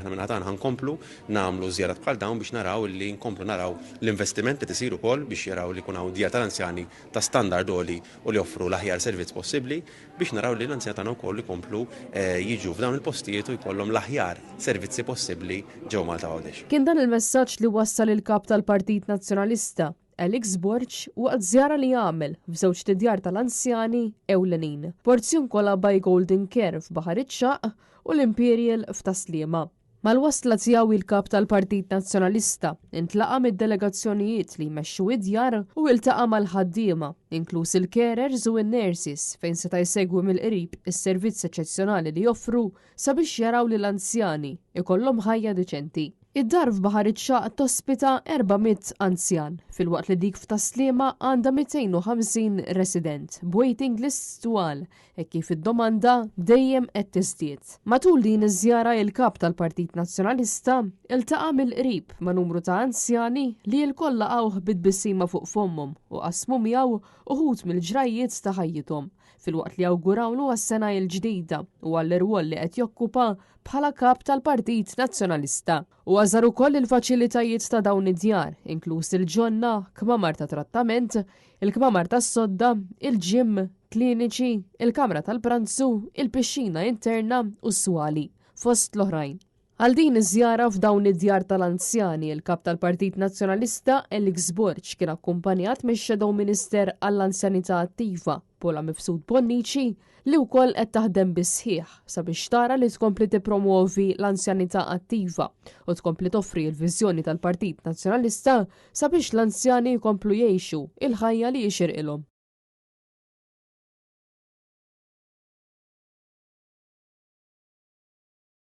Aħna minn tagħna nkomplu nagħmlu żjarat bħal dawn biex naraw li nkomplu naraw l-investiment li tisir ukoll biex jaraw li jkun hawn djar tal-anzjani ta' standard għoli u li joffru l-aħjar servizz possibbli biex naraw li l-anzjani tagħna wkoll ikomplu eh, jiġu f'dawn il-postijiet u jkollhom l-aħjar servizzi possibbli ġew Malta Għawdex. Kien dan il-messaġġ li wassal il-kap tal-Partit Nazzjonalista, Alex Borg, waqt żjara li għamel f'żewġt idjar tal-anzjani ewlenin, Porziuncola by Golden Care f'Baħar iċ-Ċagħaq u l-Imperial f'Tas-Sliema. Mal-wasla tiegħu il-Kap tal-Partit Nazzjonalista intlaqa' mid-delegazzjonijiet li jmexxu id-djar u iltaqa' mal-ħaddiema, inkluż il-carers u n-nurses fejn seta' jsegwi mill-qrib is-servizz eċċezzjonali li joffru sabiex jaraw li l-anzjani ikollhom ħajja diċenti. Id-dar f'Baħar iċ-Ċagħaq tospita 400 anzjan, filwaqt li dik f'Tas-Sliema għandha 250 resident, b'waiting lists twal hekk kif id-domanda dejjem qed tiżdied. Matul din iż-żjara il-Kap tal-Partit Nazzjonalista ltaqa' mill-qrib ma' numru ta' anzjani li lkoll laqgħuh bi tbissima fuq fommhom u qasmu miegħu uħud mill-ġrajjiet ta' ħajjithom filwaqt li awgurawlu għas-sena l-ġdida u għall-irwol li qed jokkupa bħala Kap tal-Partit Nazzjonalista. Huwa żar ukoll il-faċilitajiet ta' dawn id-djar, inkluż il-ġonna, kmamar ta' trattament, il-kmamar tas-sodda, il-gym, kliniċi, il-kamra tal-pranzu, il-pixxina interna u s-swali, fost l-oħrajn. Għal din iż-żjara f'dawn id-djar tal-anzjani, il-Kap tal-Partit Nazzjonalista Alex Borg kien akkumpanjat mix-Shadow Minister għall-Anzjanità Attiva, Paula Mifsud Bonnici, li wkoll qed taħdem bis-sħiħ sabiex tara li tkompli tippromwovi l-anzjanità attiva u tkompli toffri l-viżjoni tal-Partit Nazzjonalista sabiex l-anzjani jkomplu jgħixu il-ħajja li jixirqilhom.